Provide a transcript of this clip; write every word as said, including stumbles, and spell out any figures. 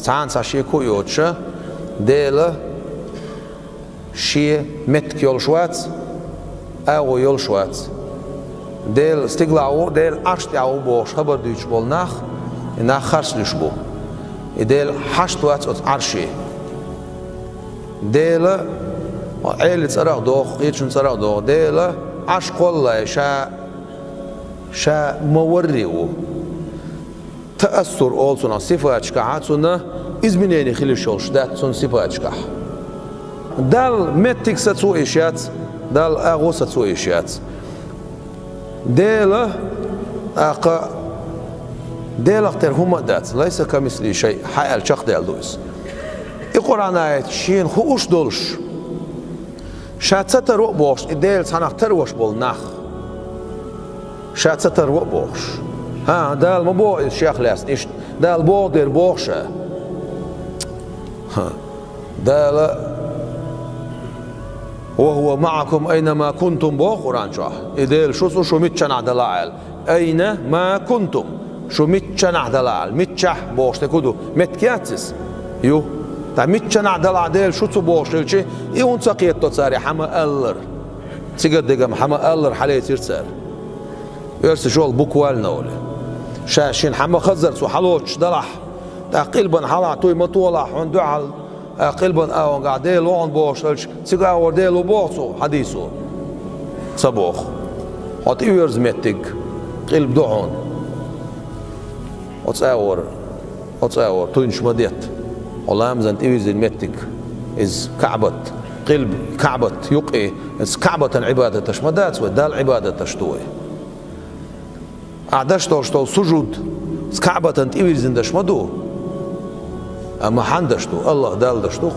Цхьана цхьа шеко а йоцуша, Дела шен меттиг йолуш вац, агӀо йолуш вац. Дела стигалахь ву, Дела Ӏарш тӀехь ву бохуш хабар дуьйцуш болу нах, и нах харц луьйш бу. И Дела хьашт вац оцу Ӏарше. Дела, Ӏели цӀарах доху, кхечун цӀарах доху, Дела Ӏарш кхоллале ша, ша ма варри ву. Таассур олу цунах сифаташкахь, цунна изменение хилиш йолуш дац цунна сифаташкахь. Далла меттиг сацо йиш яц, Далла агӀо сацо йиш яц. Дела, тӀаккха Делах тера хӀума а дац, лайса камисли шай, хьа аьлла чекхдаьлла ду иза. И Къуръан аят шена хууш долуш, ша ца таро а бохуш, и Дела цхьанах тарош болу нах. Ша ца таро а бохуш. ХӀан, Дала ма боху иза шех лаьцна иштта. Дала боху дера боху ша. ХӀан. Дала: «Ва хӀува маӀакум айна ма кунтум», боху Къуръан чохь. И Дела шуца ву, шу миччанахь далахь аьлла. «Айна ма кунтум», шу миччанахь далахь аьлла. Миччахь бохуш дерг хӀун ду? Меттиг яц иза? Ю. Ткъа миччанахь далахь Дела шуца ву бохуш хилча, и хӀунда ца кхетадо цара и хьан ма-аллара? Цигара дегам хьан ма-аллара хьалецира цара. Оьрсийчохь буквально олий. Ша шена хьан ма-хазара цо хьалоцуш далахь, тӀаккха къилбан хьалха туй ма тохалахь хьуна дуьхьал, а, къилбан агӀонгахь Дела ву хьуна бохуш хилча, цига агӀор Дела ву боху цо хьадисо? Ца боху. Хьо тӀеоьрзу меттиг, къилба ду хьуна. Оцу агӀор, оцу агӀор туйнаш ма детта. Хьо ламазан тӀевирзина меттиг, иза КаӀбат, къилба КаӀбат юкъе, иза КаӀбатан Ӏибадаташ ма дац вай, Далла Ӏибадаташ ду вай. Ахьа даш долуш долу сужуд КаӀбатан тӀевирзина даш ма ду? Амма хьан даш ду? Аллах Далла даш ду-кх.